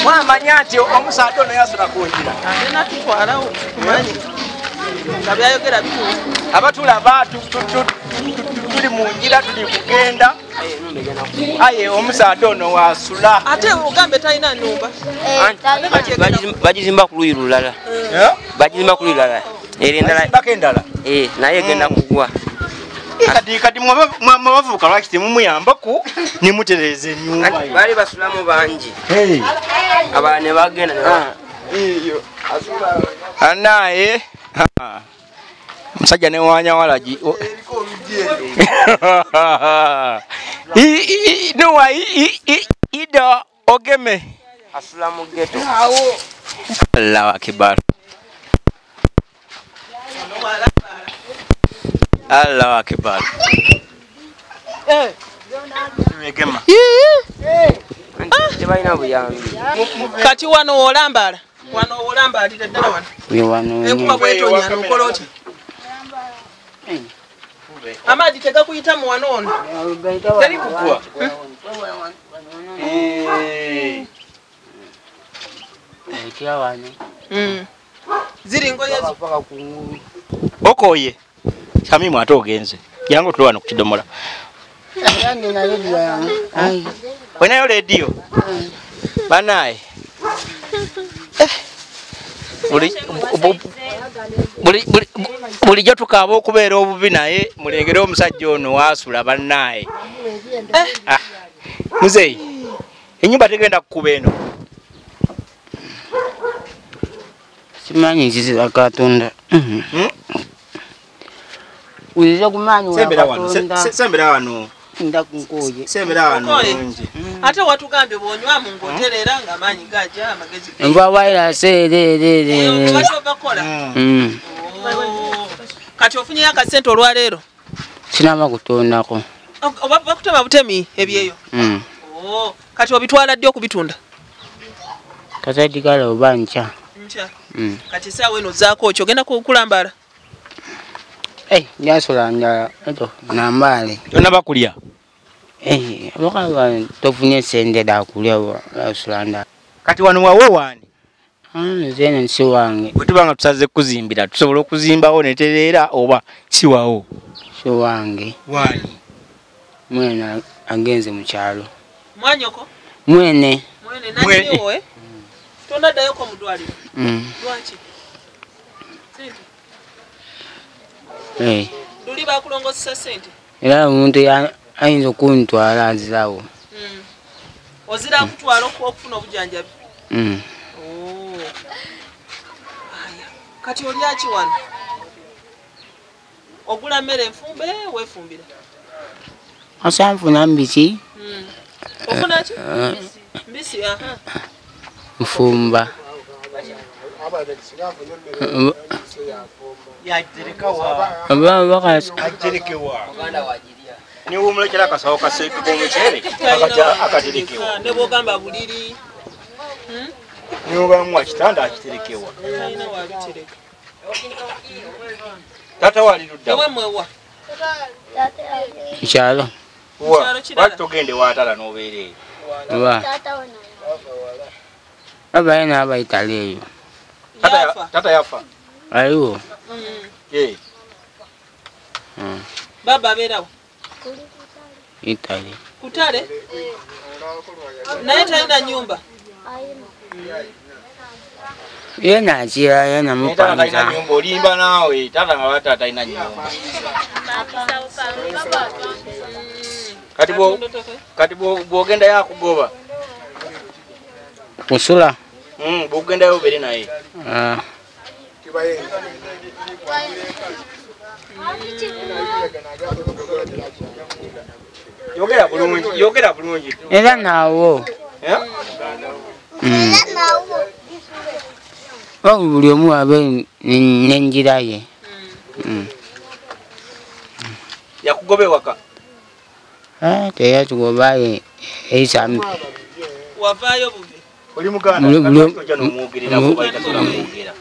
Mwamanya nti omusaadde ono yasula ku njira. Ate natutwalawo tumanyi nga byayogera bituufu. Abatulaba tuli mu njira tuli kugenda. Aye omusaadde ono wasula. Ate ogambe talina nnumba. Bagizimba ku luuyi lulala. Bagizimba ku luuyi lulala. Era endala. Bagizimbako endala? Naye egenda kugwa. Kati mwabavubuka lwaki temumuyambaku ne mutereeza ennyumba yo? Baali basulamu bangi. Abalala ne bagenda ne Anaye omusajja ne wanyawala gi Noa ida ogeme asula mu ghetto. Allahu akbar. Allahu akbar. Tebalina buyambi. Kati wano olambaala. Wano olambalira ddala wano. Enkuba bw'etonnya n'okola otya? Amazzi tegakuyitamu wano ono. Teri kugwa. Ziri ngoye zo. Okoye. Shamimu ate ogenze. Jangu tuli wano ku kidomola. Olinayo leediyo? Bannaaye. Bulijjo tukaaba okubeera obubi naye mulengere omusajja ono waasula bannaaye. Muzeeyi, ennyumba tegenda kukuba eno. Simanyi nzizi za Katonda. Uliza kumanyi wa Katonda. Sembera wano. Ndakunkoye. Sembera wano bulungi. Ate watugambye bw'onywamu ng'otereera ng'amaanyi gajja amagezi. Nva waira se. Lwaki ova kukola? Kati ofunyeyo akasente olwaleero? Sinaba kutondako. Oba bakutema butemi ebyeyo? Kati obitwala ddi okubitunda? Kasati kale oba nkya. Nkya. Kati essaawa eno zaako ki ogenda kulambala? Njasula njala eto nambaale. Tonnaba kulya? Abakaba tofunye ssente dda kulya osula ndala. Kati wano wawo waani? Nze eno si wange. Bwe tuba nga tusaze kuzimbira tusobola okuzimbawo ne tereera oba si wawo? Si wange. Waani? Mwene agenze mu kyalo. Mwanyoko? Mwene. Mwene nannyiniwo eh? Tonnaddayoko mu ddwaliro? Lwaki? Ssente? Luli bakulongosesa ssente? Era omuntu ayinza okuntwala azirawo. Ozira akutwala okufuna obujjanjabi? Kati olya ki wano? Ogula mmere enfumbe weefumbira? Asa nfuna mbisi. Ofuna ki? Mbisi, aha. Nfumba. Niwumulekera akasawo k'omuceere akaterekewa. Ne bw'ogamba buliri. Niwubamu kitanda akiterekewa. Talina wabitereka. Taata wali ludda wa? Ewammwe wa? Kyalo. Lwaki togenda ewa taata n'obeera eyo? Baba ye n'abayitala eyo. Taata yafa? Aliwo. Baba abeerawo? Itale. Kutale? Naye talina nnyumba? Ye nakira ye namupanza. Olimba naawe taata nga taata talina nnyumba. Kati bw'ogendayo akugoba? Kusula. Bw'ogendayo obeere naye. Yogera bulungi, yogera bulungi. Era naawo. Buli omu abe n'enjira ye. Yakugoba ewaka? Teyatugoba eyisa. Wavaayo bubi? Oli muganda ojja n'omwogerera kuba tasobola kwogera.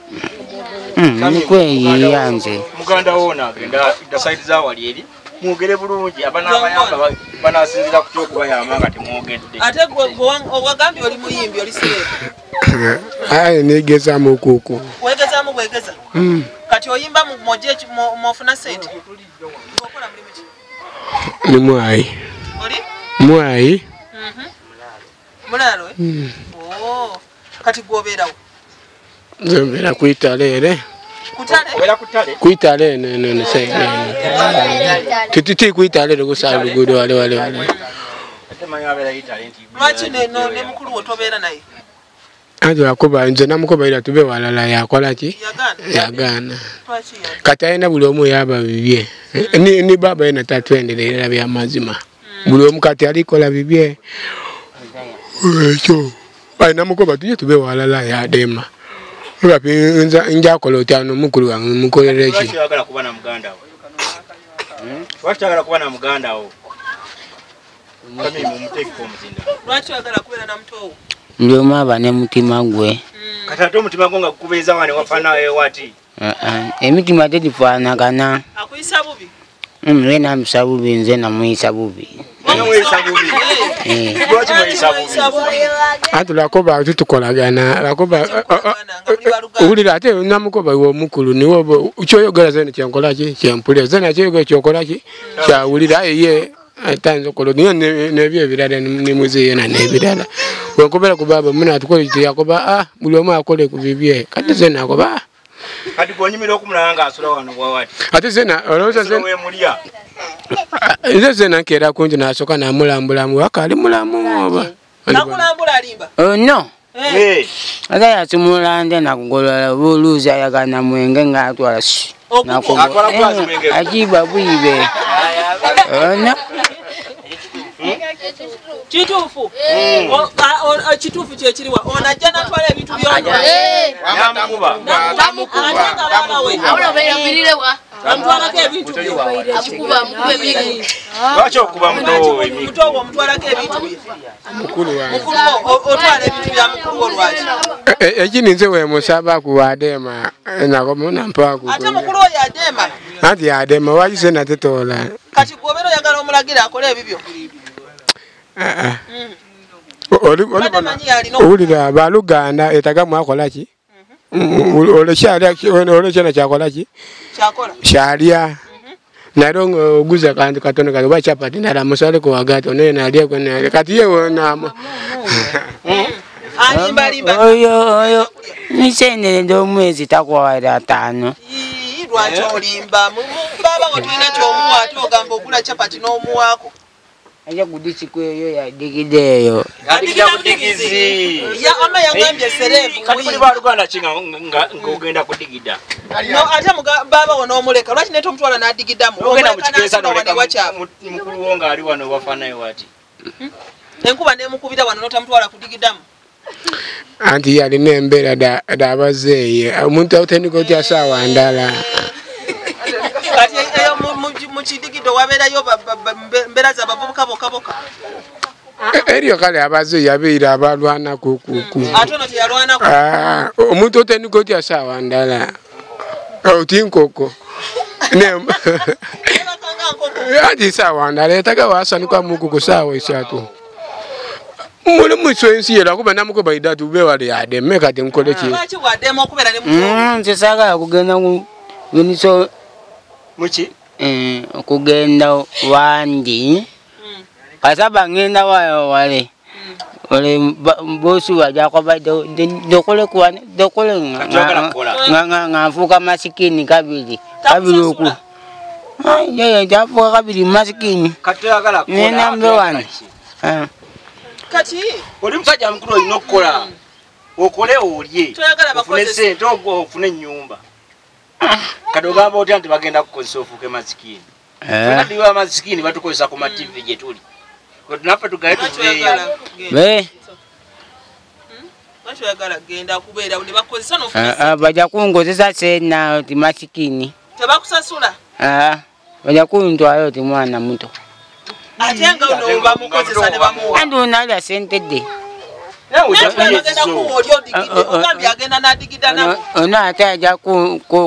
Nkweyiiya nze. Muganda wo ono agenda saidi za wali eri. Mwogere bulungi abanabayamba banasinzira ku kyokubayamba nga temwogedde. Ate gwe owagambye oli muyimbi oli sirebe. Aye negezaamu okuku. Wegezaamu bwegeza? Kati oyimba moje mofuna sente? Okola mulimu ki? Ni mwayi. Oli? Mwayi. Mulalo eh? Oh, kati gwobeerawo? Nze mbeera kwitale ere. Kutale? Obeera kutale? Kwitale ne se. Titi kwitale lugusa lugudo wale wale wale. Ate manyi abeera itale nti. Lwaki ne mukulu wo tobeera naye? Anti wakuba nze namukuba ira tube walala yakola ki? Yagaana. Kati alina buli omu yaba bibye. Ni baba yena tatwenderera bya mazima. Buli omu kati alikola bibye. Ekyo alina mukuba tujye tube walala yadema. Lwapi nja kola otya mukulu wange mukolere ki? Lwaki oyagala kuba na muganda wo? Lwaki oyagala kuba na muganda wo? Kami mumuteekeko omuzinda. Lwaki oyagala kubeera na muto wo? Ndi omu aba ne mutima gwe. Kati ate omutima gwo nga gukubeeza wano wafaanayo wati? Emitima tegifaanagana. Akuyisa bubi? Ye nampisa bubi nze namuyisa bubi. Namuyisa bubi? Lwaki muyisa bubi? Anti lwakuba tutukolagana lwakuba owulira ate namukuba iwe omukulu niwe kyoyogera zena kyenkola ki kyempulira zena kyoyogera kyokola ki kyawulira aye ye tayinza okukola niyo nebyo ebirala nimuzeeyo na n'ebirala. Bwenkobera ku baaba muna atukole kiti yakoba buli omu akole ku bibye kati zena akoba Kati gwonyumira okumulaba ng'asula wano bwawati. Ate zena olowooza zena wemulya. Nze zena nkeera kungi n'asooka n'amulambulamu waka ali mulamu oba? Nakulambula alimba? No. Ate yasumula nte nakugolola oluusi ayagala mwenge ng'atwala akiba bwibe. No. Kituufu. Kituufu kye kiriwa. Ono ajja n'atwala ebintu byonna. Namukuba. Ate nga baaba we. Amutwalako ebintu bye. Lwaki okuba muto wo emiggo? Muto wo omutwalako ebintu bye. Mukulu wange. Mukulu wo otwala ebintu bya mukulu wo lwaki? Ekindi nze wemusaba ku Adema nakomuna mpaku. Ate mukulu wo y'Adema? Anti Adema lwaki sena tetoola? Kati gw'obeera oyagala omulagira akole ebibyo? Owulira baluganda etaga mwakola ki? Olwo kyakola ki? Kyalya. Nalyo oguza kantu katono kati oba chapati nala musaleko wagati ono nalya kati ye wona. Alimba. Oyo misendere nd'omwezi takwawala 5. Lwaki olimba? Baaba wo tulina ky'omuwa ate ogamba ogula chapati n'omuwaako. Ajja kudisiku eyo yadigidde eyo. Adigida budigizi. Ya ama yagambye serebu. Kati muli baluganda ki ng'ogenda kudigida? No ate baaba wo n'omuleka lwaki ne tomutwala n'adigidamu? Ogenda mu kikeesa n'oleka mukulu wo ng'ali wano wafaanayo wati. Enkuba n'emukubira wano n'otamutwala kudigidamu. Anti yalina embeera d'abazeeyi omuntu otandika otya ssaawa ndala. Kati eyo mu kidigido wabeerayo mbeera z'abavubuka bokka bokka. Eriyo kale abazeeyi abeera abalwana ku. Ate ono teyalwanako. Omuntu otandika otya ssaawa ndala oti nkoko. Anti ssaawa ndala etaga wasanukamuku ku ssaawa 3. Mulimu ensi ye lwakuba namukuba idda tube wali ademe kati nkole ki? Lwaki wadema okubeera ne muto? Nze saagala kugenda ku Muki? Okugenda wandi. Kasaba ngenda wale. Ole bosi wajja kuba dokole kuwane dokole nga nfuuka masikini kabiri. Kabiri oku. Ye nfuuka kabiri masikini. Kati toyagala kukola. Nenda mbe wano. Kati oli musajja mukulu olina okukola. Okole olye. Ofune ssente ofune ennyumba. Kati ogamba otya nti bagenda kukozesa ofuuke masikini? Ffenna tuli bamasikini batukozesa ku ma TV gye tuli. Naffe tugaye tuveeyo. Lwaki oyagala kugenda kubeera ne bakukozesa n'ofuna ssente? Bajja kunkozesa sena oti masikini. Tebakusasula? Bajja kuntwala oti mwana muto. Ate nga ono bamukozesa ne bamuwa. Anti ono alya ssente dde. Ono ate ajja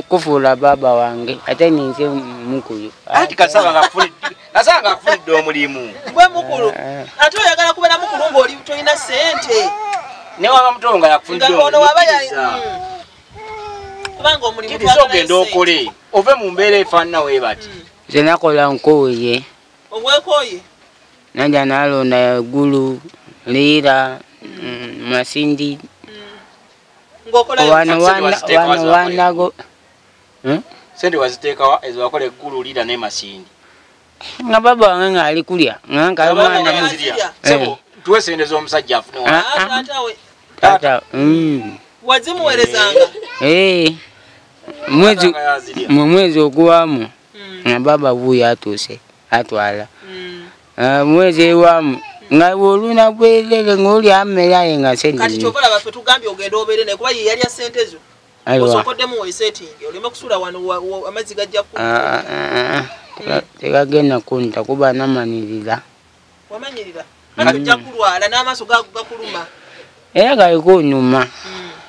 kufuula baba wange ate ninze mukulu. Anti kasaba ng'akufunidde omulimu. Gwe mukulu. Ate oyagala kubeera mukulu ng'oli tolina ssente. Ne waba muto nga yakufunidde omulimu. Kubanga omulimu twagala ogende okole ove mu mbeera efaanana weebati. Nze nakola nkooye. Obwekooye? Najja nalonda Gulu, Lira, Masindi. Wano wanago. Sente waziteekawa ezo wakola Eggulu, Lira ne Masindi. Nga baba wange ng'ali kulya. Nga mwana Sebo, tuwe sente z'omusajja afune wa. Taata. Wazimuweerezanga? Mu mwezi oguwamu nga baba wuuyo atuuse atwala. Mwezi ewamu nga oluna bwerere ng'olya mmere aye nga sente. Kati ky'ova olaba ffe tugambye ogende obeere naye kuba ye yalya ssente zo. Osookoddemu weesetinge oleme kusula wano amazzi gajja kukutta. Tegagenda kunta kuba namanyirira. Wamanyirira? Kati ojja kulwala n'amaaso gakuluma. Era gali kunnuma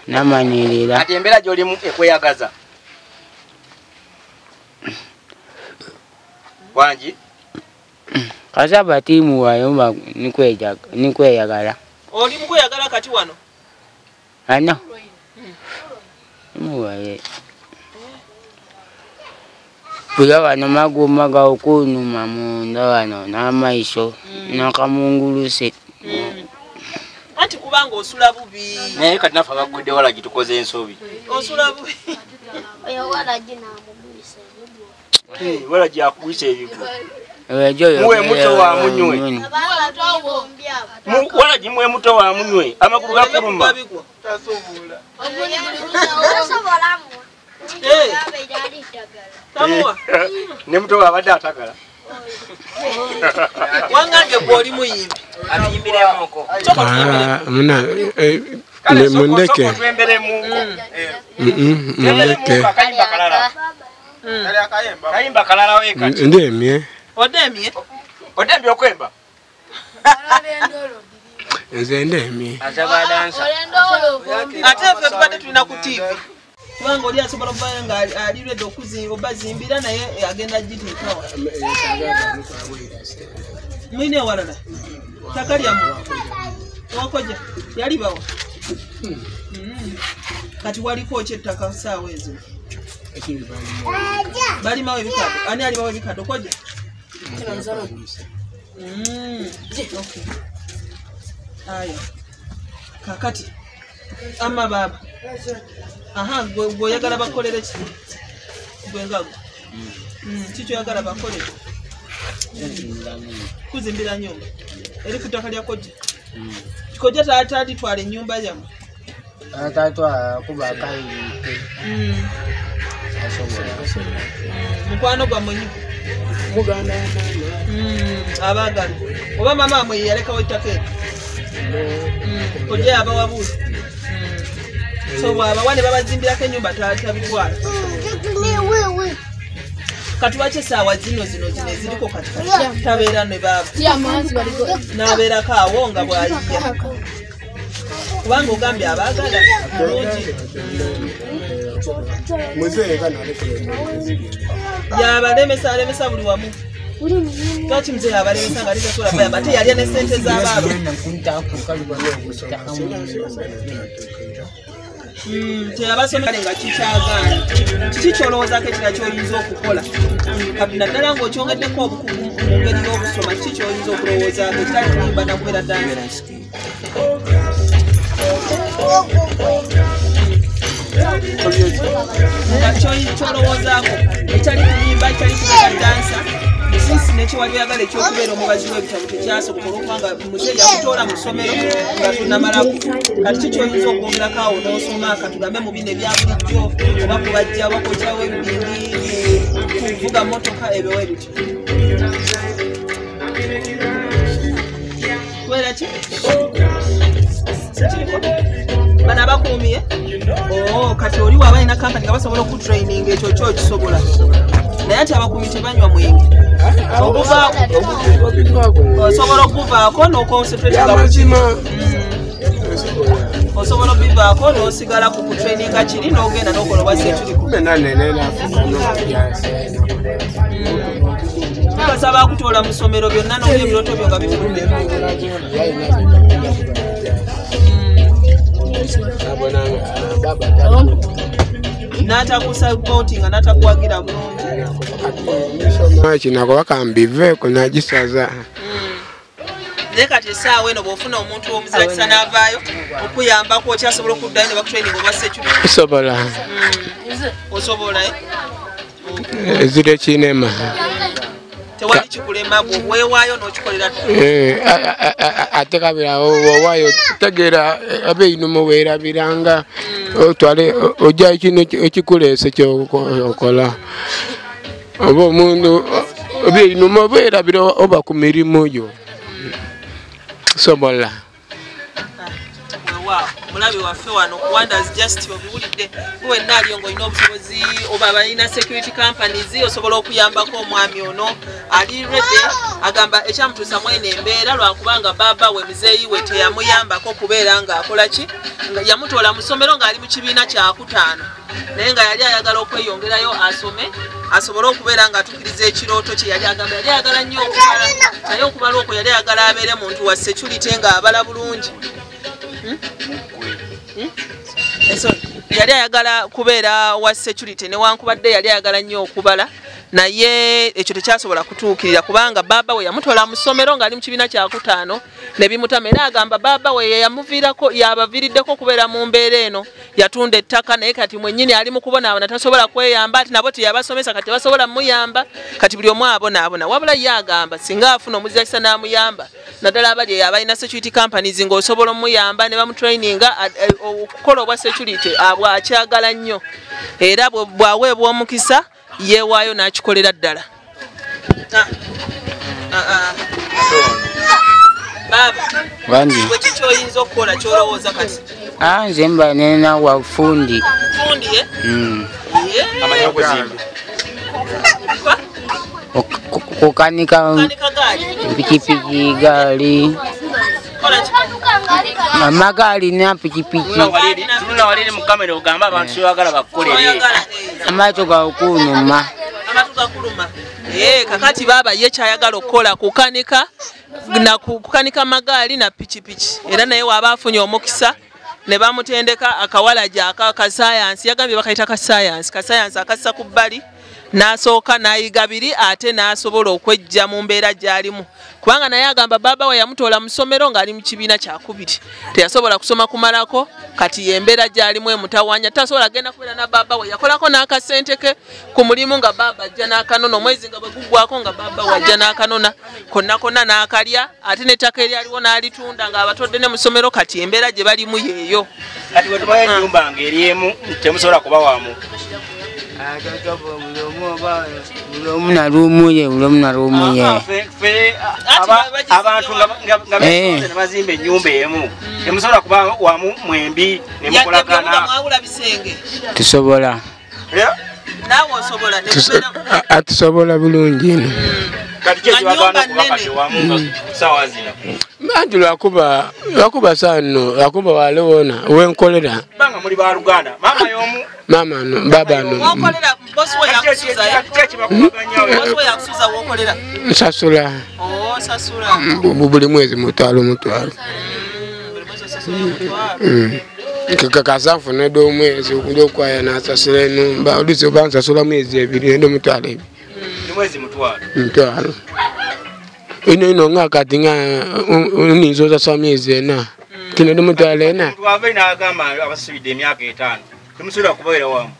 namanyirira. Kati embeera gy'olimu ekweyagaza. Wangi? Kasaba tiimuwayo nikweyagala. Oli mukweyagala kati wano? Ano. Muwaye. Bula wano maguma gawukunuma munda wano n'amaiso n'akamunguluse. Anti kubanga osula bubi. Naye kati naffe abagudde walagi tukoze ensobi. Osula bubi. Oyo walagi n'amugwisa ebigwo. Walagi akugwisa ebigwo. Muwe muto wa munywe. Walagi muwe muto wa munywe. Amagulu gakuluma. Ne muto wa abadde atagala. Wangange gw'oli muyimbi. Mundeke. Mundeke. Kayimba kalala weka. Ndemye. Odemye? Odemye okwemba? Nze ndemye. Ate ffe tubadde tulina ku TV. Kubanga oli asobola okubeera nga ali ready okubazimbira naye agenda giteekawa. Mulina ewalala? Ttaka lyammwe? Wakoja? Yalibawa? Kati waliko ki ettaka ssaawa ezo? Balimawo ebikaddo. Ani alimawo ebikaddo? Koja? Aya. Kakati. Amma baba. Aha, gwe oyagala bakolere ki? Gwe nga gwe. Kiki oyagala bakolere? Kuzimbira nnyumba. Eri ku ttaka lya kojja. Kojja taalitwala ennyumba yammwe? Taatwala kuba akayiridde. Mukwano gwammwe nnyo? Muganda wa maama. Abaagala. Oba maama wammwe ye yalekawo ettaka eryo? Kojja yabawabuuza. So bw'abawa ne babazimbirako ennyumba tabitwala. Kati lwaki essaawa zino zino zino eziriko kati tabeera ne baaba n'abeerako awo nga bw'ayiiya. Kubanga ogambye abaagala bulungi. Yabalemesa alemesa buli wamu. Lwaki muzeeyi abalemesa nga tasobola bayamba ate yalya ne ssente z'abaaba. Teyabasomesa nga kikyagaana. Kiki ky'olowoozaako ekirala ky'oyinza okukola? Kati naddala ng'okyongeddeko obukugu mu ngeri y'okusoma, kiki ky'oyinza okulowoozaako ekitali kuyimba na kubeera dansi? Ky'olowoozaako ekitali kuyimba, ekitali kubeera dansa, sinsi nekyewali oyagala ekyokubeera omubazi w'ebitabo tekyasoboka olwokubanga muzeeyi yakutoola mu ssomero nga tonnamalako. Kati ki ky'oyinza okwongerako awo n'osoma katugambe mu bino ebya bulijjo oba kubajja oba kwokyawo ebibindi, kuvuga mmotoka ebyo ebityo. Kubeera ki? Sikiriko? Bano abakuumye? Oh, kati oli waba alina kampani nga basobola okutraininga ekyo kyo okisobola. Naye ate abakuumi tebanywa mwenge. Osobola okuvaako n'oconcentrate nga Amazima. Osobola obivaako n'osigala ku kutraininga kiri n'ogenda n'okola obwa security. Tukasaba akutoola mu ssomero byonna n'olya ebirooto byo nga bifudde. N'atakusapootinga n'atakuwagira bulungi. Kinakuba kambiveeko nagisaza. Naye kati essaawa eno bw'ofuna omuntu omuzira kisa n'avaayo okuyambako okyasobola okuddayo ne bakutraininga obwa security. Osobola. Osobola Ezira kinema. Tewali kikulema bw'weewaayo n'okikolera ddala. Ate kabira wowaayo tegeera ab'einuma weerabiranga otwale ojja kino ekikuleese kyokola. Oba omuntu ab'einuma beerabira oba ku mirimu gyo. Sobola. Wow, mulabi waffe wano Wonders Just obiwulidde wenna aliyo ng'olina obusobozi oba balina security companies osobola okuyambako omwami ono ali ready agamba ekyamutuusa mwene embeera lwakubanga baaba we muzeeyi we teyamuyambako kubeera ng'akola ki yamutoola mu ssomero ng'ali mu kibiina kyakutaano naye nga yali ayagala okweyongerayo asome asobole okubeera ng'atuukiriza ekirooto kye yali agamba yali ayagala nnyo okubala naye okubala okwo yali ayagala abeere muntu wa security ng'abala bulungi. Yali ayagala kubeera wa security newankubadde yali ayagala nnyo okubala naye ekyo tekyasobola kutuukirira kubanga baaba we yamutwala mu ssomero ng'ali mu kibiina kyakutaano ne bimutama era agamba baaba we yamuviirako yabaviiriddeko okubeera mu mbeera eno yatunda ettaka naye kati mwennyini ali mu kubonaabona tasobola kweyamba ati nabo teyabasomesa kati tebasobola muyamba kati buli omu abonaabona wabula ye agamba singa afuna omuzira kisa n'amuyamba naddala abali eyo abalina security companies ng'osobola omuyamba ne bamutraininga okukola obwa security abwakyagala nnyo era bw'aweebwa omukisa yeewaayo n'akikolera ddala. Baaba, gwe ki ky'oyinza okukola ky'olowooza kati? Nze mba nina wa fundi. Fundi ye? Amanyi okuzimba. Kukanika pikipiki, gaali. Amagaali na pikipiki. Tunula waliri mu kamera ogamba abantu kyoyagala bakukolere. Amaato gakuluma. Amaato gakuluma. Kakati baaba ye kyayagala okukola kukanika na kukanika magaali na pikipiki. Era naye waba afunye omukisa ne bamutendeka akawalaja aka science yagambye bakayita ka science akassa ku bbali n'asooka n'ayiga biri ate n'asobola okwejja mu mbeera gy'alimu kubanga naye agamba baaba we yamutoola mu ssomero ng'ali mu kibiina kyakubiri teyasobola kusoma kumalako kati y'embeera gy'alimu emutawaanya tasobola genda kubeera na baaba we yakolako n'akasente ke ku mulimu nga baaba ajja n'akanona omwezi nga bwe guggwako nga baaba we ajja n'akanona konna konna n'akalya ate n'ettaka eryaliwo n'alitunda ng'abatodde ne mu ssomero kati embeera gye balimu yeeyo. Kati bwe tubayo ennyumba ng'eri emu temusobola kuba wamu. Abantu nga besonze ne bazimba ennyumba emu temusobola kuba wamu mwembi ne mukolagana. Tusobola. Naawe osobola. Atusobola bulungi ino. Kati ki ekibagaana okuba kati wamu ssaawa zino? Anti lwakuba saano lwakuba waliwona wenkolera. Kubanga muli baluganda maama y'omu. Mama no baba no. Wokolera boss we yakusuza. Boss we yakusuza wokolera. Nsasula. Oh sasula. Buli mwezi mutwalo mutwalo. Buli mwezi osasula mutwalo. Kakaza nfuna ddo omwezi okwaya n'asasula ennumba oluusi oba nsasula mwezi ebiri endo mutwalo ebiri. Mwezi mutwalo. Mutwalo. Ino ino nga kati nga nninza osasula myezi ena. Kino ndo mutwalo ena. Twava n'agamba abasibidde emyaka etaano. Temusobola kubeera wamu.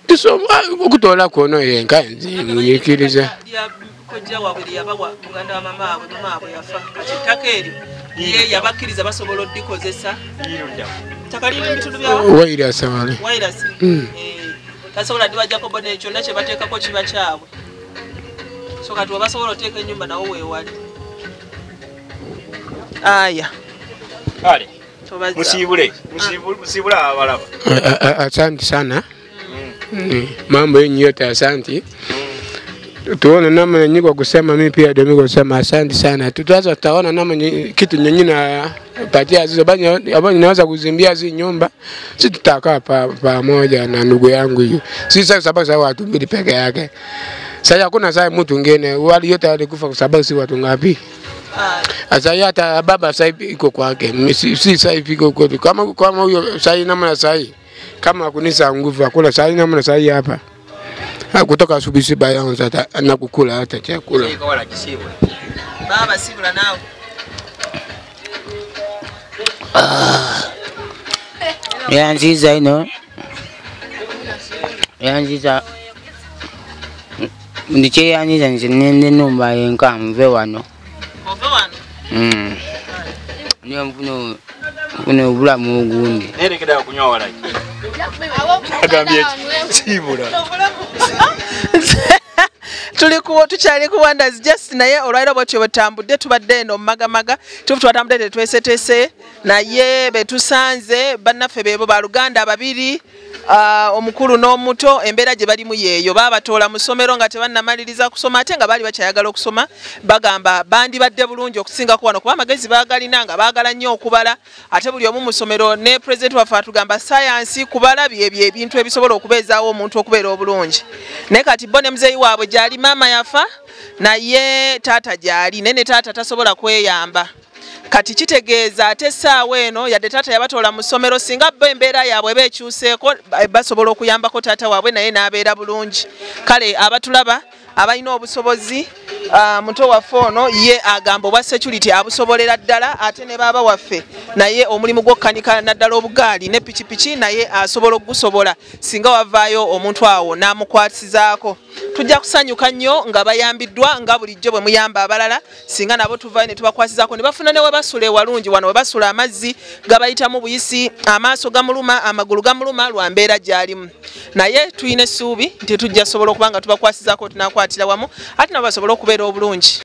Tusobola okutoola kwono yenka nze munyikiriza. Kojja waabwe lye yabawa muganda wa mama waabwe mama waabwe yafa kati ettaka eryo ye yabakkiriza basobola oddikozesa. Ttaka liri mu bitundu bya Wairasi wale. Wairasi. Tasobola ddibajjako bo ne kyonna kye bateekako kiba kyabwe. So kati wabasobola oteeka ennyumba nawo weewali. Aya. Kale. Musibule, musibule abalaba. Asante sana. Mambo yenyu yote asante. Tuone namna nyinyi kwa kusema, mimi pia ndio mimi kusema asante sana. Tutaanza tutaona namna kitu nyingine patia hizo bani ambao ninaweza kuzimbia hizo nyumba. Sisi tutakaa pamoja na ndugu yangu hiyo. Sisi sasa sababu sasa watu mbili peke yake. Sasa hakuna sasa mtu mwingine, wale yote walikufa kwa sababu si watu ngapi. Sasa hata baba sasa hivi iko kwake. Si sasa hivi iko kwake. Kama huyo sasa namna sasa kama hakunisa nguvu hakuna sasa namna sasa hapa. Kutoka asubuhi bayanza hata na kukula hata chakula. Baba sibula nao. Yanziza ino. Yanziza ndiche yanziza nze numba yenka mve wano. Mve wano? Niyo mfuno obulamu ogundi. Nere kida kunywa wala. Agambye sibula. Tulikuwa tukyali ku Wonders just naye olwaliro bwatyo bwetambudde tubadde eno mmagamaga tufu twatambudde tetwesetese naye betusanze bannaffe beebo baluganda babiri omukulu n'omuto embeera gye balimu yeeyo babatoola mu ssomero nga tebannamaliriza kusoma ate nga baali bakyayagala okusoma bagamba bandibadde bulungi okusingako wano kuba amagezi baagalina nga baagala nnyo okubala ate buli omu mu ssomero ne pulezidenti waffe atugamba sayansi kubala byebyo ebintu ebisobola okubeezaawo omuntu okubeera obulungi naye kati bo ne muzeeyi waabwe gyali maama yafa naye taata gyali naye ne taata tasobola kweyamba. Kati kitegeeza ate essaawa eno yadde taata yabatoola mu ssomero singa bo embeera yaabwe eba ekyuseeko basobola okuyambako taata waabwe naye n'abeera bulungi. Kale abatulaba abalina obusobozi muto waffe ono ye agamba obwa security abusobolera ddala ate ne baaba waffe naye omulimu gw'okkanika naddala obugaali ne pikipiki naye asobola okugusobola singa wavaayo omuntu awo n'amukwasizaako. Tujja kusanyuka nnyo nga bayambiddwa nga bulijjo bwe muyamba abalala singa nabo tuvaayo ne tubakwasizaako ne bafuna ne we basula ewalungi wano we basula amazzi gabayitamu buyisi amaaso gamuluma amagulu gamuluma lwa mbeera gy'alimu naye tulina essuubi nti tujja sobola okuba nga tubakwasizaako tunakwatira wamu ate nabo basobole okubeera obulungi.